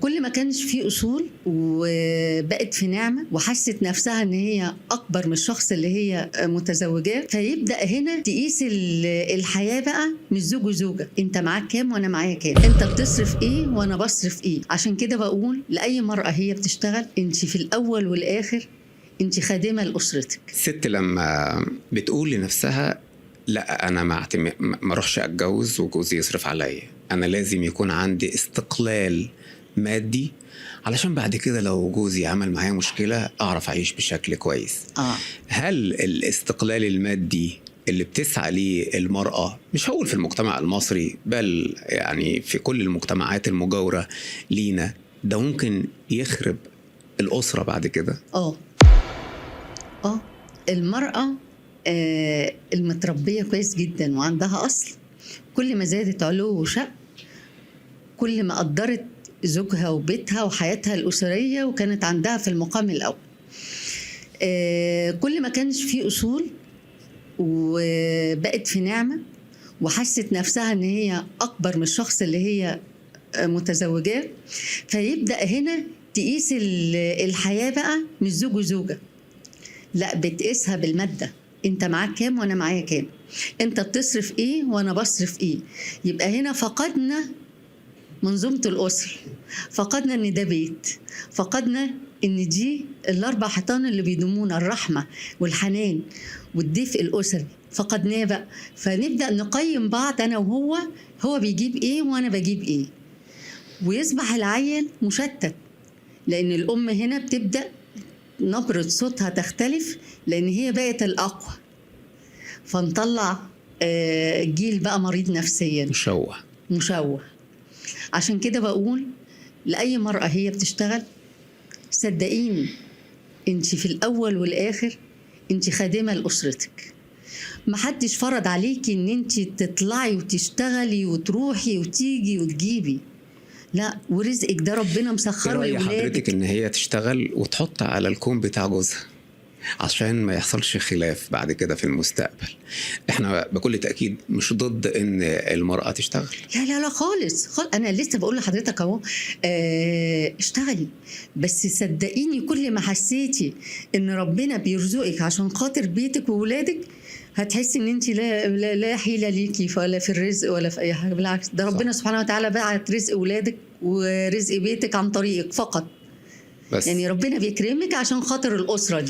كل ما كانش فيه اصول وبقت في نعمه وحست نفسها ان هي اكبر من الشخص اللي هي متزوجاه، فيبدا هنا تقيس الحياة بقى مش زوج وزوجه، انت معاك كام وانا معايا كام، انت بتصرف ايه وانا بصرف ايه. عشان كده بقول لاي مرأة هي بتشتغل، انت في الاول والاخر انت خادمه لاسرتك. الست لما بتقول لنفسها لا انا ما اروحش اتجوز وجوزي يصرف عليا، انا لازم يكون عندي استقلال مادي علشان بعد كده لو جوزي عمل معايا مشكلة اعرف اعيش بشكل كويس. هل الاستقلال المادي اللي بتسعى ليه المرأة، مش هقول في المجتمع المصري بل يعني في كل المجتمعات المجاورة لينا، ده ممكن يخرب الأسرة بعد كده؟ المرأة المتربية كويس جدا وعندها أصل، كل ما زادت علو وشأن كل ما قدرت زوجها وبيتها وحياتها الأسرية وكانت عندها في المقام الأول. كل ما كانش فيه أصول وبقت في نعمة وحست نفسها إن هي أكبر من الشخص اللي هي متزوجاه، فيبدأ هنا تقيس الحياة بقى مش زوج وزوجة، لا بتقيسها بالمادة، انت معاك كام وانا معايا كام، انت بتصرف ايه وانا بصرف ايه. يبقى هنا فقدنا منظومة الأسرة، فقدنا ان ده بيت، فقدنا ان دي الاربع حيطان اللي بيضمونا، الرحمة والحنان والدفء الأسري، فقدناه بقى. فنبدأ نقيم بعض، انا وهو، هو بيجيب ايه وانا بجيب ايه، ويصبح العيل مشتت، لان الام هنا بتبدأ نبرة صوتها تختلف لأن هي بقت الأقوى، فنطلع جيل بقى مريض نفسيا مشوه. عشان كده بقول لأي مرأة هي بتشتغل، صدقيني انت في الأول والآخر انت خادمة لأسرتك. محدش فرض عليكي ان انت تطلعي وتشتغلي وتروحي وتيجي وتجيبي، لا، ورزقك ده ربنا مسخرة ايه رأي لولادك. حضرتك ان هي تشتغل وتحط على الكوم بتاع جوزها عشان ما يحصلش خلاف بعد كده في المستقبل؟ احنا بكل تأكيد مش ضد ان المرأة تشتغل. لا لا لا خالص. انا لسه بقول لحضرتك اهو، اشتغلي، بس صدقيني كل ما حسيتي ان ربنا بيرزقك عشان خاطر بيتك وولادك، هتحسي ان انت لا لا, لا حيله ليكي ولا في الرزق ولا في اي حاجة، بالعكس ده ربنا سبحانه وتعالى بعت رزق ولادك ورزق بيتك عن طريقك فقط، بس يعني ربنا بيكرمك عشان خاطر الاسرة دي.